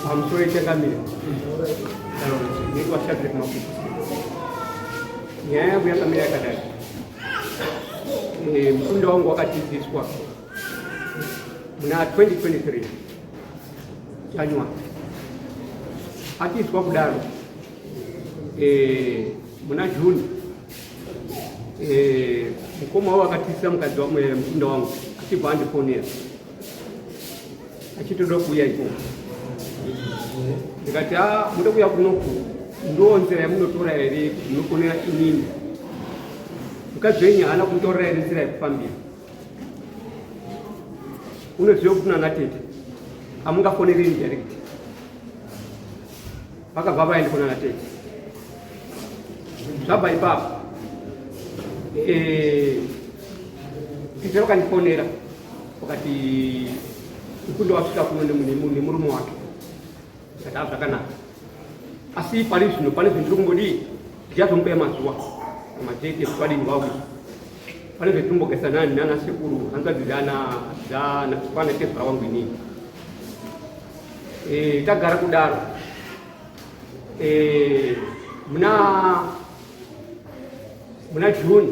Pamusoro changamire, ndinoitwa Shadrack Maputi. Nyaya yangu yakamira yakadai. Mukunda wangu wakatiziswa muna 2023 January. Atizwa kudaro muna June mukoma wavo akatizisa mukadzi mukunda wangu achibva andifonera achitoda kuuya ikoko. Ndikati a muda kuuya kunoku, ndo nzira yamunotora here kuti munofonera inini? Mukadzi wenyu haana kumutorera here nzira yekufambira? Unoziva kuti nana tete amungafoneri ini direct. Vakabva vaenda kunana tete. Zvabva ipapo tete vakandifonera wakati mukunda wasvika kuno nemurume wake. Ndikati a zvakanaka, asi pari zvino pane zvendiri kumbodii, ndichazomupa mazuva matete kwadini vauya pane zvetimbogaisa nani nana sekuru hanzvadzi dzana dzana kwana tezvara wangu inini. Tagara kudaro muna June,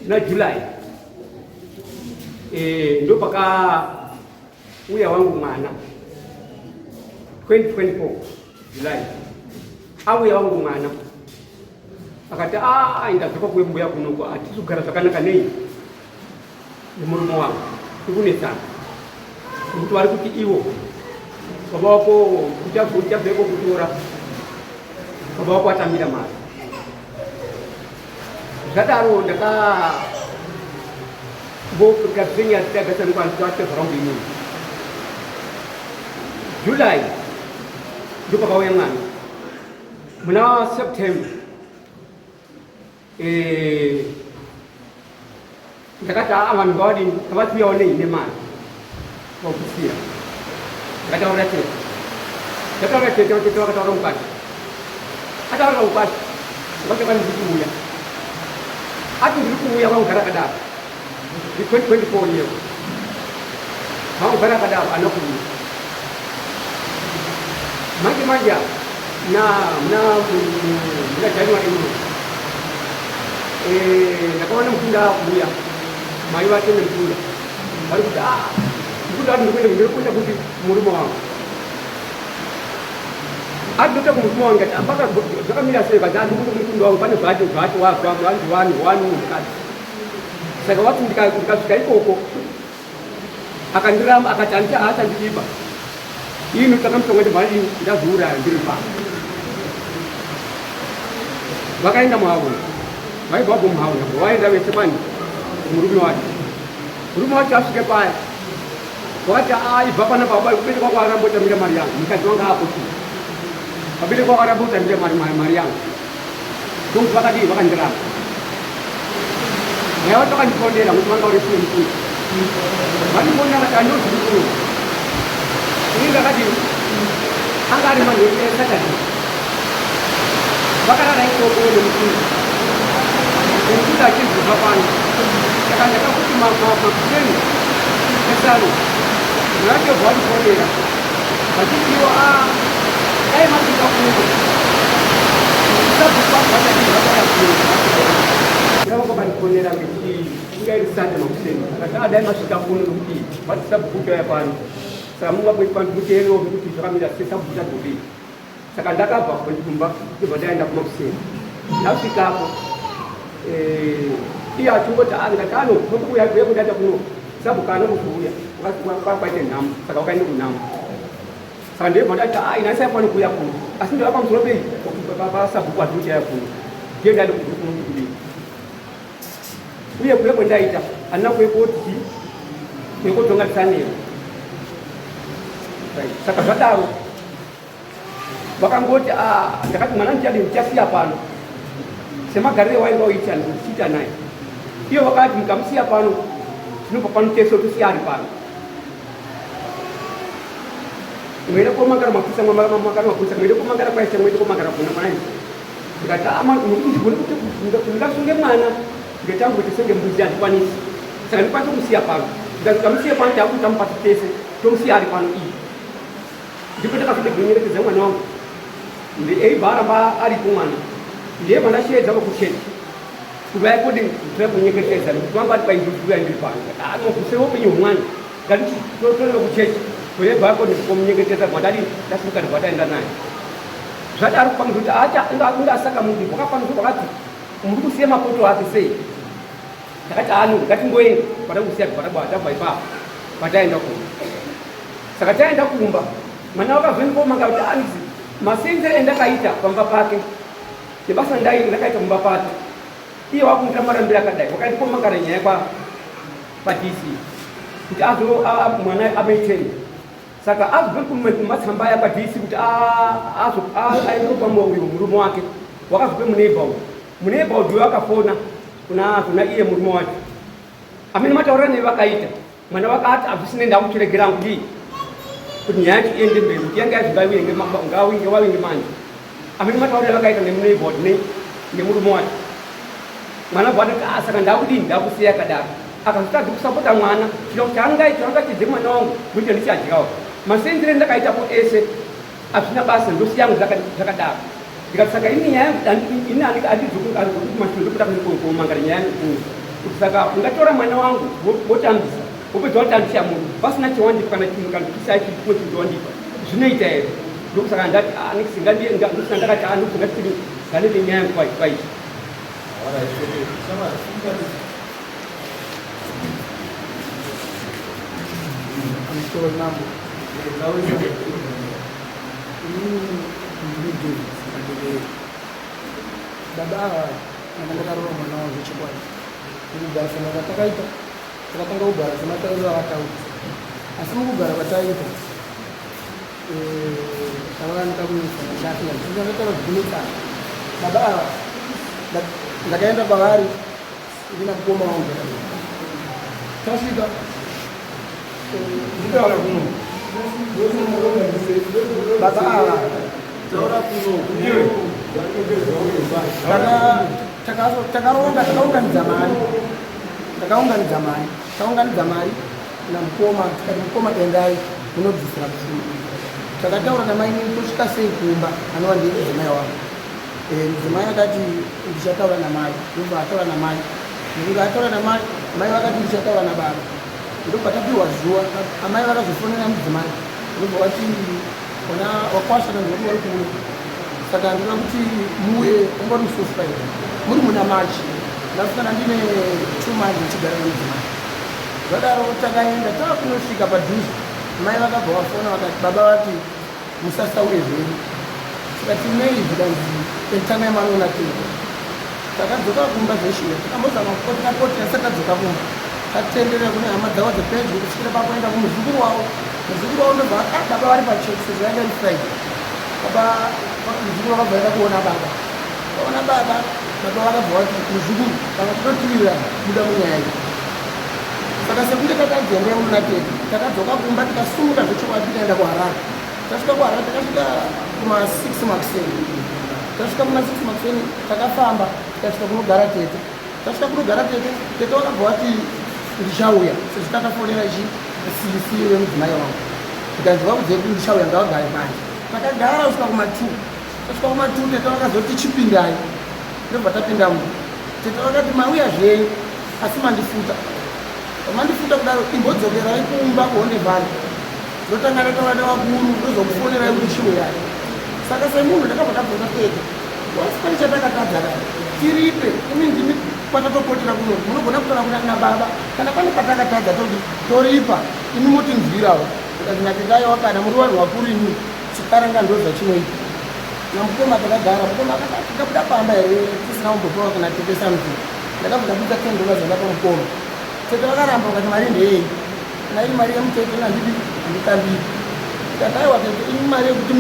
muna July ndo pakauya wangu mwana 2024 July. Auya wangu mwana akati a ndadzoka kuve mbuya kunoko, hatisi kugara zvakanaka nei nemurume wangu, tikunetsana nekuti vari kuti ivo baba wako uchabveko kutora baba wako atambira mari. Zvadaro ndakangogadziranyatagasanikuanzvarangu inini. July ndopakauya mwana. Muna September ndakati aa vanhu ngavadini, ngavatiuyawo nei nemari vakusiya. Ndakataurira tete, ndataurira tete, tete vakataura mukati, ataurira mukati vakati ndiri kuuya, ati ndiri kuuya, vangugara akadaro ndi 2024 years vangugara akadaro ana kuuya. Manje manje na muna muna January ino ndakaona mukunda akuuya, mai vake nemukunda vari kuti a mukunda ati ndikuenda, ndiri kuenda kuti murume wangu ati ndoita kumurume wangu. Ati ambaka zvakamira sei? Kati andi kuti mukunda wangu pane zvaati zvaati wanzi wani wani mukadzi, saka wati ndikasvika ikoko akandiramba, akati handiti haachandidiba ini, takamutonga ndibva ini ndazviuraya ndiri pano. Vakaenda muhauna, vaibva vabva muhauna, vaenda vese pani murume wacho. Murume wacho asvike paya wakati aibva panapa kubete kwako aramba utambira mari yangu, mukadzi wanga apo pabete kwako aramba utambira mari yangu, ndokuti vakadii vakandiramba. Mai vacho vakandifondera kuti vanga uri sine mukuru, vandifondera vati andozviri kuno. Ini ndakati anga ari manheru eSaturday, vakarara ikoko nemukuru, mukuru achizobva pano. Saka ndakakuti makuseni esano vacho vandifondera vachitiwo a dai masvika kuno sabhuku vachadii vakauya kuno. Vakavandifonera inga iri Sunday makuseni, akati a dai masvika kuno nekuti vati sabhuku uchauya pano, saka mungamuteerewo kuti zvakamira sei, sabhuku chazodii. Saka ndakabva kumba ndibva ndaenda kumakuseni. Ndasvikapo iye achingoti ndikati ano nokuuya kuya kundaita kuno sabhuku anokuzouya kwaite nhamo, saka wakaenda kunhamo. Saka ndibva ndati a ina isai kuuya kuno, asi ndava pamusoro pei pasabhuku ati uchauya kuno, ndiye ndaenda kuno kudii uye kuye kwendaita handina kuye koti kuye kotonga tisanero. Saka zvadaro vakangoti ndakati mwana ndichadi ndichasiya pano semagarire wainga uita ndichiita naye. Iyo vakati mukamusiya pano Tinobva pano tese tosiya ari pano. Mwene komangara mapurisa mangara mapurisa mwene komangara kwaisa mwene komangara kuna mwana ndikati ama nokuti kuti ndingasunge mwana ndikati kuti senge mbuzi handikwanisi saka ndikwanisa kumusiya pano ndikati tamusiya pano takuti tamupati tese tomusiya ari pano iyi ndipo ndakazode kunyengetedza mwana wangu eibva aramba aripo mwana ndiye mandasheedza vakuchechi kuvaya kodi kutora kunyengetedza nekuti vanga vati painduuya ndiri pano anogusira upenyu hwemwana ngati totore kuchechi toyebva kodi komunyengetedza gwandadi ndasimuka ndibva taenda naye zvadaro pamwe kuti acha inga asaka munhu wakapano wakati muri kusiya mapoto ake sei Ndakati anu ngatingoenda kwatakusiya kubva tabva ipapo pataenda kumba. Saka taenda kumba mwana wakazondikoma kuti anzi masenzere endakaita pamba pake nebasa ndai ndakaita kumba pake iye wakundiita marambiro akadai wakandikoma kana nyaya kwa paDC kuti azo mwana amaiteni saka azobve kumatsamba aya paDC kuti aende pamwe uyu murume wake wakazobve muneighbor uyu muneighbor uyu akafona kuna kuna iye murume wacho amene mataurira nei vakaita mwana wakati hazvisine ndakuchiregera kudii kuti nyaya yacho iende mberi kuti yanga yazvingaiuye ngawinge manje amene mataurira vakaita nemuneighbor ne nemurume wacho mwana bva atoti ah saka ndakudii ndakusiya akadaro akazotadza kusapota mwana chino changai changachidze mwana wangu ndocho ndichadyawo masenzere ndakaitapo ese Hazvina basa ndosiya yangu zvakadaro. Ndikati saka ini nyaya yangu ini andidzokuti mashure ndokuda kumangara nyaya yangu kuno. Kuti saka ungatora mwana wangu wotambisa wopedza watambisa munhu pasina chawandipa kana chinhu kana kisa chimwe chinhu chawandipa zvinoita here? Ndokusaka ndati ah nekuti ndosaka ndakati ah ndokuti ngatiri nganete nyaya yangu paizvi. Pamusoro mambo. Inini ndini David Maderere. Baba ava ndanga ndakarova mwana wavo zvechokwadi. Mukugara kwatakaita takatanga kugara sematauriro avataura. Asi mukugara kwataiita tavakanika kunetsana ndafika ndakataura zvekunetsana. Baba ava ndakaenda kwavari ndina mukoma wangu tasvika nditaura kuno baba ava takaronga takaunganidza mari takaunganidza mari taunganidza mari namukoma tikati mukoma endai munobvisira pfuma takataura namainini tosvika sei kumba anova ndiye mudzimai wangu Eh, mudzimai akati ndichataura namai ndobva ataura namai ndinge ataura namai mai vakati ndichataura nababa ndobva tapiwa zuva amai vakazofonera mudzimai ndobva vati ona wakwasha nanzoti vari kuuya saka ndinoda kuti muuye wanga uri musi friday muri muna march ndasvikana ndine 2 months ndichigara nemudzimai zvadaro takaenda taakunosvika padhuze mai vakabva vafona vakati baba vati musasaure zvenyu tikati nei zvikanzi tangai manoona tete takadzoka kumba zveshuwa takambozama kupotera potera tisati tadzoka kumba tatenderera kune hama dzavo dzepedyo kusvikira pakuenda kumuzukuru wavo muzukuru wavo ndobva ah, baba vari pachechi sezvo yanga iri friday baba muzukuru vakabva vaenda kuona baba vaona baba baba vakabva vati muzukuru kana tinotiwira buda munyaya iyi saka sekunge takadzembera muna tete takadzoka kumba tikasumuka zvechokwadi tikaenda kuharare tasvika kuharare takasvika kuma6 makuseni tasvika kuma6 makuseni takafamba tikasvika kunogara tete tasvika kunogara tete tete vakabva vati ndichauya sezvo takafonera chi cc vemudzimai wangu tikanzi vaudze kuti ndichauya ngavagare panje takagara kusvika kuma2 tasvika kuma2 tete vakazoti chipindai ndobva tapinda mu tete vakati mauya zvenyu asi mandifuta pamandifuta kudaro imbodzokerai kumba kuhonde valley ndotanga ndataura nevakuru ndozokufonerai kuti chiuyai saka semunhu ndakabva ndabvunza tete wasi pane chatakatadza ka tiripe imi ndimi kwatatopotera kuno munogona kutaura kuna nababa kana pane patakatadza toti toripa imi motinzwirawo tikati natendaiwa kana muri vanhu vakuru imi chikaranga ndo zvachinoita namukoma takagara mukoma akati tikabuda pamba here tisina kumbopiwa kana tete something ndakabva ndabudisa $10 zvandapa mukoma tete vakaramba vakati mari ndeyei kana iri mari yemutete nandidi handitambiri tikati aiwa tete imi mari yekuti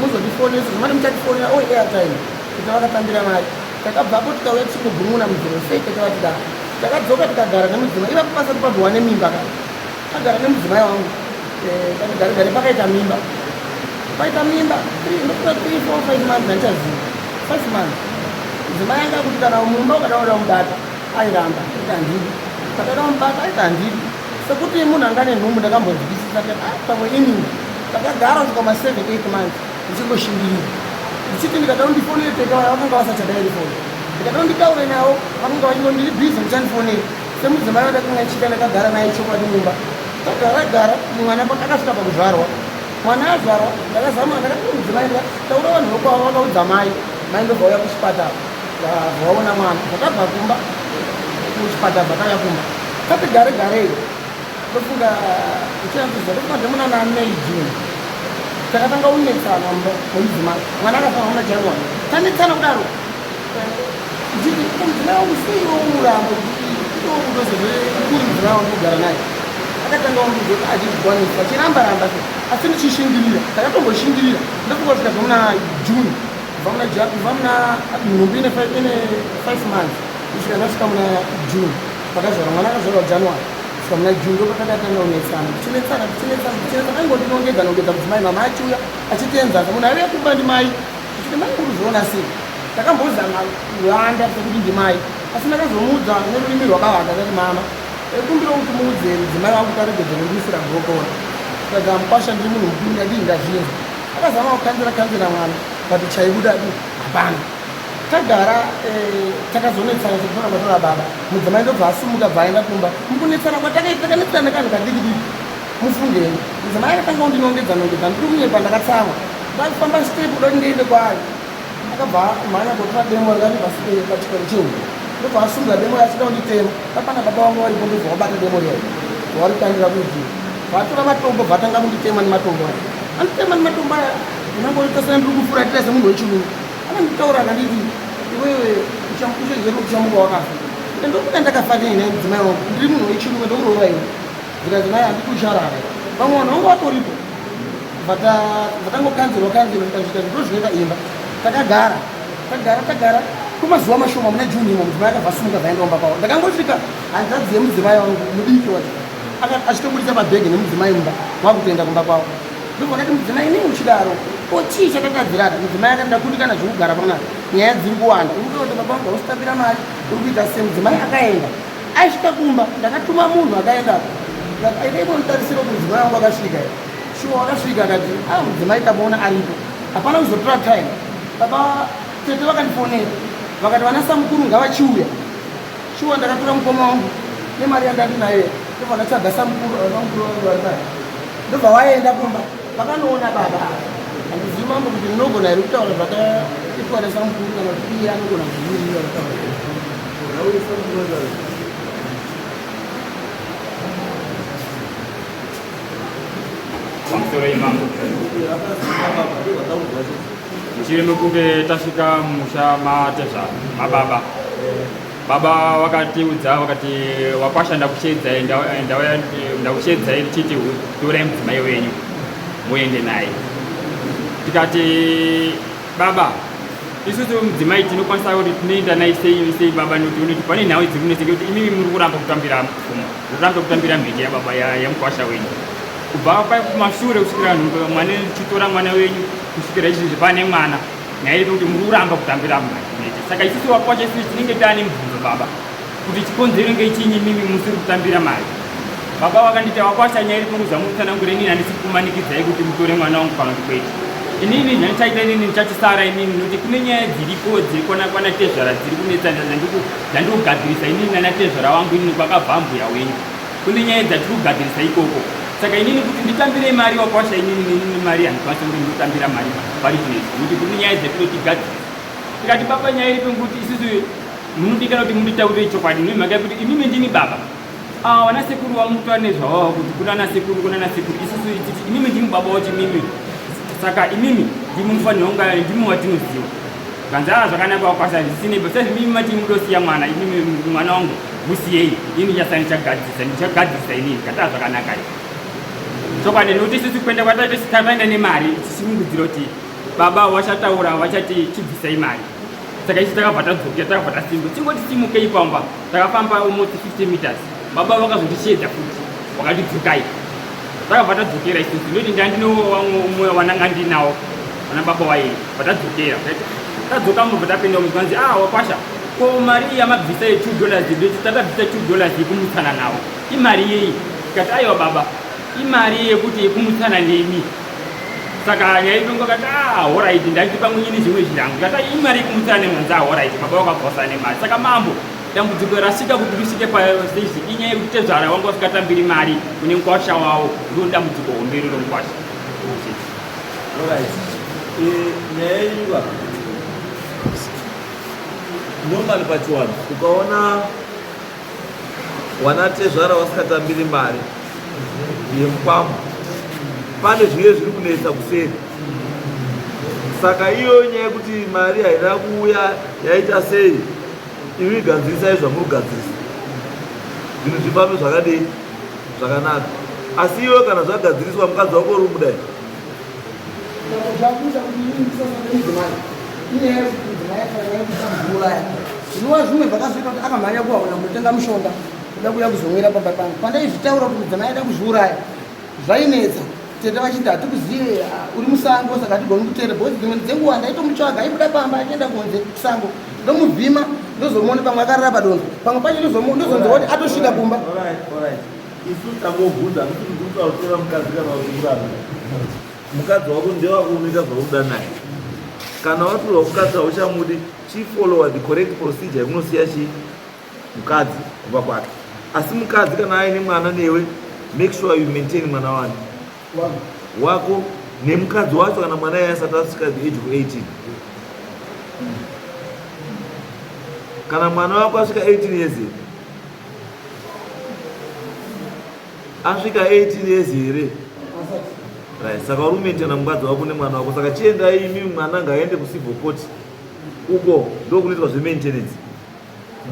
muzotifonesa zvamati muchatifonera oi airtime tete vakatambira mari takabvapo tikauya tichingobhununa mudzoro sei tete vatidaro. Takadzoka tikagara nemudzimai ivapo pasati pabviwa nemimba ka tagara nemudzimai wangu eh, tati gare gare pakaita mimba paita mimba ndokuta 3 4 5 months handichaziva 5 months mudzimai anga kuti kana mumba ukada kuda mubata airamba aiti handidi ukada mubata aiti handidi sekuti munhu anga nenhumbu ndakambonzwisisa kuti ah, pamwe imimba takagara kusvika ma 7 8 months ndichingoshingirira ndichiti ndikada kundifonere tete vaya vakanga vasachadairi foni ndikada kunditaure navo vakanga vachingo ndiri busy muchandifonera semudzimai wandakanga ndichiita ndakagara naye chokwadi mumba tagara gara mwana akasvika pakuzvarwa mwana azvarwa ndakazama ndakati mudzimai ndikataura vanhu vokwavo vakaudza mai mai ndobva uya kuchipatara vaona mwana ndakabva kumba kuchipatara vakauya kumba tati gare garei ndofunga uchianziza ndofunga ndemuna namay june takatanga kunetsana mumba nemudzimai mwana akafanira muna january tanetsana kudaro Nditi mudzimai wangu sei iwe uramba uri mudzimai wangu kugara naye akatanga wandiudza kuti achizvikwanisa achiramba ramba so asi ndichishingirira ndakatomboshingirira ndofunga kusvika zvamuna june kubva muna kubva muna nhumbu ine ine five months kusvika ndasvika muna june pakazvarwa mwana akazvarwa january kusvika muna june ndopatakatanga kunetsana tichinetsana tichinetsana tichinetsana aingodinongedza nongedza mudzimai mama achiuya achitienzasa munhu aiuya kumba ndimai Ndichiti mai urikuzviona sei? Ndakambozama kuvanda sekuti ndimai asi ndakazomuudza nerurimi rwakavanda ndati mama ndikumbira kuti muudze mudzimai wangu kuti aregedze kundiisira gokora. Ndikati mukwasha ndiri munhu mukuru ndadii ndazvinzwa. Akazama kukanzira kanzira mwana but chaibuda hapana. Tagara eh, takazonetsana sekutora kwatora baba mudzimai ndobva asumuka bva aenda kumba mukunetsana kwatakaita takanetsana nekanhu kadiki diki mufungei mudzimai akatanga kundinongedza nongedza ndiri kunyepa ndakatsamwa Ndakufamba step kuda kuti ndiende kwaari. Akabva amhanya kotora demo ranga riri pachikoro chehuku. Ndobva asunga demo achida kunditema. Papana baba vangu varipo ndobva wabata demo riya. Warikandira kuijiva. Vatora matombo vatanga kunditema nematombo aya. Anditema nematombo aya ndinangoita sendiri kufuratira semunhu wechirume. Akanditaura akanditi iwewe uchazere uchamuka wakafa. Ndokuda ndakafa nei nhai mudzimai wangu. Ndiri munhu wechirume ndokurova iwe. Zvikanzi naye handiti ucharara. Vamwe vanhu vangu vatoripo. Vatangokanzirwa kanzirwa zvikazvika zviro zvinoita imba. Takagara tagara tagara kwemazuva mashoma muna June imo mudzimai akabva asumuka bvaenda kumba kwavo. Ndakangosvika hanzvadzi yemudzimai wangu mudiki wacho achitobudisa mabhegi nemudzimai mumba wakutoenda kumba kwavo. Ndobva ndati mudzimai nei uchidaro? Ko chii chatatadzirana? Mudzimai akati ndakundikana zvekugara panapa nyaya dziri kuwanda. Uri kuita kuti baba vangu hausitambira mari uri kuita sei? Mudzimai akaenda. Aisvika kumba ndakatuma munhu akaenda aida kunditarisira kuti mudzimai wangu akasvika here. Shuwa wakasvika akati ah mudzimai tamuona aripo. Hapana kuzotora time. Baba tete vakandifonera vakati vana samukuru ngavachiuya. Shuwa ndakatora mukoma wangu nemari yandandinayo ndobva ndatsvaga samukuru samukuru vangu vari paya ndobva waenda kumba vakanoona baba handizivi mambo kuti ndinogona here kutaura zvakaitwa nesamukuru kana kuti iye anogona kuzvimirira kutaura. Pamusoro imambo. Mushure mekunge tasvika mumusha matezvara mababa baba vakatiudza vakati wakwasha ndakushedzai ndakushedzai ndichiti torai mudzimai wenyu muende naye tikati Baba, isusu mudzimai tinokwanisa kuti tinoenda naye sei sei baba nekuti unoti pane nhau dziri kunetsa ngekuti imimi muri kuramba kutambira pfuma muri kuramba kutambira mhete yababa yamukwasha wenyu kubva kumashure kusvikira mwana chitora mwana wenyu kusvikira izvizvi pane mwana nyaya iri kuti muri kuramba kutambira mhete saka isusu vakwasha isusu tinenge taane mubvunzo baba kuti chikonzero ngechinyi mimi musiri kutambira mari baba vakanditi vakwasha nyaya iri kunguza mutsanangure inini handisi kumanikidzai kuti mutore mwana wangu kana kuti kwete inini zvandichaita inini ndichachisara inini nokuti kune nyaya dziripo dziri kwana kwana tezvara dziri kunetsa dzandikugadzirisa inini nana tezvara wangu inini kwakabva mbuya wenyu kune nyaya dzatiri kugadzirisa ikoko saka inini kuti nditambire mari wakwasha inini inini mari handikwanisa kuti ndotambira mari pari zvino nokuti kune nyaya dzatinoti tikati baba nyaya iripo ngekuti isusu munodikana kuti munditaurire chokwadi nemhaka yekuti imimi ndimi baba ava vana sekuru vamutaura nezvavavo kuti kuna ana sekuru kuna ana sekuru isusu titi imimi ndimi baba wacho imimi saka imimi ndimi mufanira kunga ndimi watinoziva kanzi aa zvakanaka wakwasa zvisinei sezvo imimi mati mudosiya mwana imimi mwana wangu musiyei ini ndichasara ndichagadzirisa ndichagadzirisa inini kati zvakanaka chokwadi nekuti isusu kuenda kwataita taenda nemari tichifungidzira kuti baba vachataura vachati chibvisai mari. Saka isu takabva tadzokera, takabva tasimuka. Tingoti simukei pamba, takafamba almost 50 meters. Baba vakazotisheedza futi, vakati dzokai. Takabva tadzokera isusu, ndokuti ndandino umwe wananga ndinawo, vana baba waye, vatadzokera. Tadzoka mubva tapinda muzi, vanzi ah wakwasha, ko mari yamabvisa ye 2 dollars, ndoti takabvisa 2 dollars yekumutsana nawo. Imari yei? Tikati aiwa baba, imari yekuti yekumutsana nemi. Saka nyaya itongo kati ah horaiti ndaiti pamwe ini zvimwe zvirango kati ah, imari yekumutsana nemwanzi ah horaiti baba wakabvosa nemari. Saka mambo dambudziko rasvika kuti risvike pastage inyaya yekuti tezvara wanga usingatambiri mari kune mukwasha wawo, ndiro dambudziko hombe iroro mukwasha. Alright. Eh, nyaya yenyu ba normally pachiwanhu ukaona wanatezvara wasikatambiri mari yemukwambo pane zvinge zviri kunetsa kuseri saka iyo nyaya yekuti mari haina kuuya yaita sei imi gadzirisai zvamuri kugadzirisa zvinhu zvifambe zvakadii zvakanaka asi iwe kana zvagadziriswa mukadzi wako uri kudai Zvinova zvimwe zvakazoita kuti akamhanya kuwaona kunotenga mushonga kuda kuuya kuzonwira pamba pangu. Pandaizvitaura kuti mudzimai aida kuzviuraya zvainetsa tete vachiti hatikuzive ah, uri musango saka hatigoni kuteera because dzimwe dzenguva ndaitomutsvaga aibuda pamba achienda kunze kusango ndomuvhima ndozomuona pamwe akarara padondo pamwe pacho ndozonzwa kuti atosvika kumba. Isu tangobvunza hatisi kutaura kutora mukadzi kana kuti muranda. Mukadzi wako ndewako unoita zvaunoda naye. Kana watorwa mukadzi hauchamudi, chifollowa the correct procedure yekunosiya chii mukadzi kumba kwake. Asi mukadzi kana aine mwana newe, make sure you maintain mwana wani wako nemukadzi wacho kana mwana iye asati asvika the age of 18. Kana mwana wako asvika 18 years asvika 18 years here right saka uri kumaintaina mukadzi wako nemwana wako saka chiendai imi mwana ngaende kucivil court uko ndokunoitwa zvemaintenance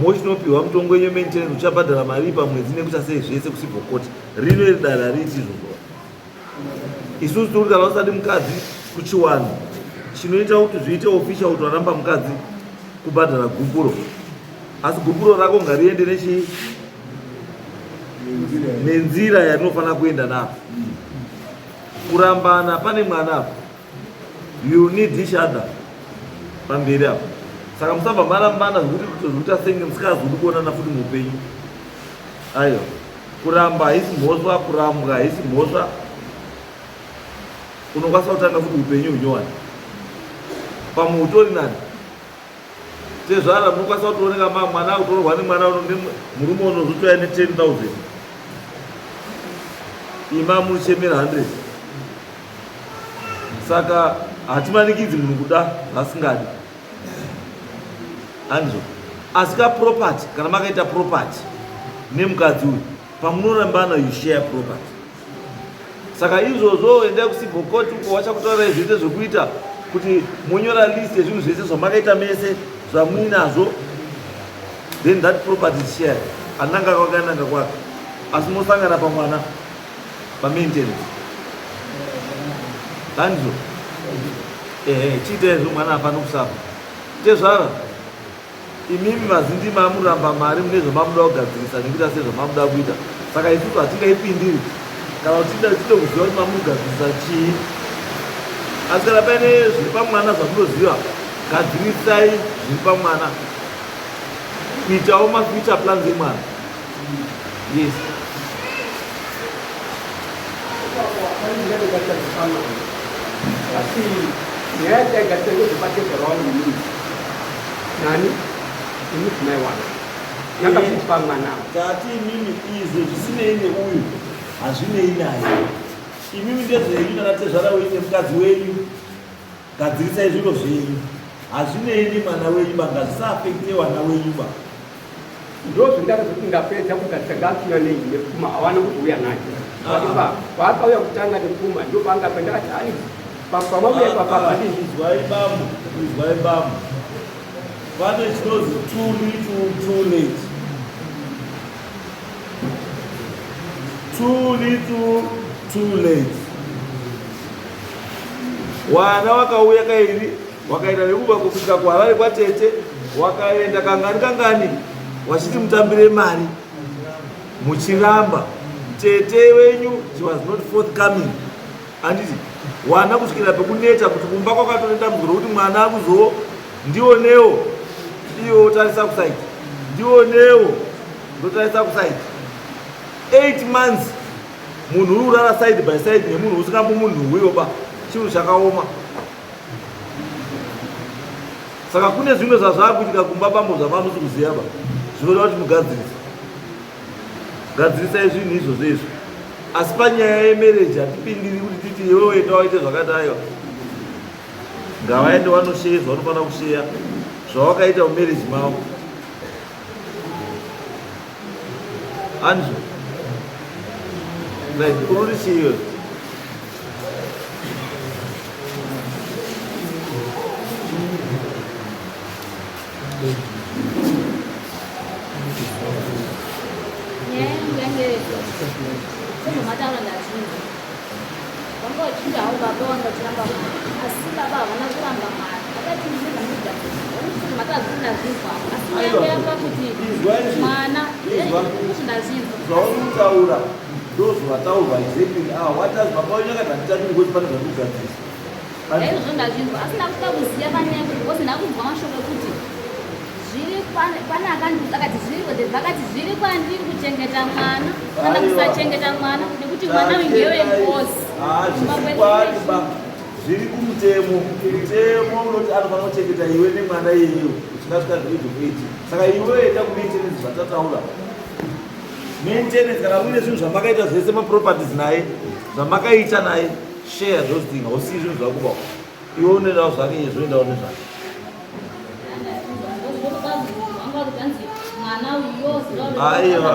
mochinopiwa mutongo yenyu maintenance uchabhadhara mari pamwedzi nekuita sei zvese kucivil court rino iri dare hariiti izvozvo isusu tiri kana usati mukadzi kuchiwanhu chinoita kuti zviite official kuti waramba mukadzi kubhadhara gupuro asi gupuro rako ngariende nechii nenzira yarinofanira kuenda napo kurambana pane mwana apo you need each other pamberi apo saka musabva marambana zvekuti kutozviita senge musikazodi kuonana futi muupenyu ayo kuramba haisi mhosva kurambwa haisi mhosva unokwanisa kutanga futi upenyu hunyowani pamwe utori nani Tezvara munokwanisa kutooneka ma mwana akutorwa nemwana murume unozotouya ne 10000 ima muchemera 100 saka hatimanikidzi munhu kuda zvaasingadi handizvo asi ka property kana makaita property nemukadzi uyu pamunorambana you share property Saka izvozvo endai kucivil court uko vachakutaurirai zvese zvekuita kuti monyora list yezvinhu zvese zvamakaita mese zvamuinazvo then that property is shared ananga kwake ananga kwake asi mosangana pamwana pamaintenance handizvo ehe chiita izvo mwana hapana kusafa tezvara Imimi mazindimi amuramba mari mune zvamamuda kugadzirisa nekuita sezvamamuda kuita saka isusu hatingaipindiri kana kuti tide kuziva kuti mamugadzirisa chii asi kana paine zviri pamwana zvamunoziva gadzirisai zviri pamwana kuitawo mafuture plans emwana yes Asi nyaya yataigadzira ndozvepateverwa wangu inini nani nemudzimai wangu yakakupa mwana tati imimi izvo zvisinei neuyu hazvinei naye imimi ndezvenyu kana tezvara wenyu nemukadzi wenyu gadzirisai zviro zvenyu hazvinei nemwana wenyu ba ngazvisaafekte wana wenyu ba Ndozvindakazoti ndapedza kugadzira ngakuya nei nepfuma hawana kuzouya nayo ipa paakauya kutanga nepfuma ndopanga pa ndakati ani pamauya ipapa izwai bambo izwai bambo pane chinozi too little too late too little too late wana wakauya kairi Wakaenda nekuba kusvika kuHarare kwatete, wakaenda kangani kangani wachiti mutambire mari muchiramba. Tete wenyu she was not forthcoming. Handiti wana kusvikira pekuneta kuti kumba kwakatore dambudziko rokuti mwana akuzo ndionewo iwe wotarisa kusaiti ndionewo ndotarisa kusaiti 8 months munhu uri kurara side by side nemunhu usingambomunhuwiwo ba chinhu chakaoma saka kune zvimwe zvazvakuitika kumba bambo zvamamusi kuziva ba zvinoda kuti mugadzirise gadzirisai zvinhu izvozvo izvo asi panyaya yemereji hatipindiri kuti titi iwewe enda waite zvakati aiwa ngavaende vanosheya zvavanofanira kusheya zvawakaita mumereji mavo Andrew right unoti chii iwewe Nyaya yangu yange sezvamataura ndazvinzwa. Vanga vachinja havo baba vanga vachiramba mari asi baba havana kuramba mari vakati ndine zvandikugadzirisa makazviti ndazvinzwa asi nyaya yangu yanga kuti mwana izvo ndazvinzwa zvauri kutaura ndozvataurwa exactly ah what does baba wenyu akati handitambiri because pane zvandikugadzirisa Naizvozvo ndazvinzwa asi ndakuda kuziva panyaya yekuti because ndakunzwa mashoko ekuti zviri pane akandiudza akati zviri vakati zviri kwandiri kuchengeta mwana kana kusachengeta mwana nekuti mwana uyu ngewengozi zviri kumutemo mutemo unoti anofanira kuchengeta iwe nemwana iyeyo uchingasvika the age of 18 saka iwe enda kumaintenance zvatataura maintenance kana muine zvinhu zvamakaita zvese maproperties naye zvamakaita naye Share those things, hausiyi zvinhu zvako ba. Iwe unoendawo zvake iye zvoendawo nezvake. Aiwa.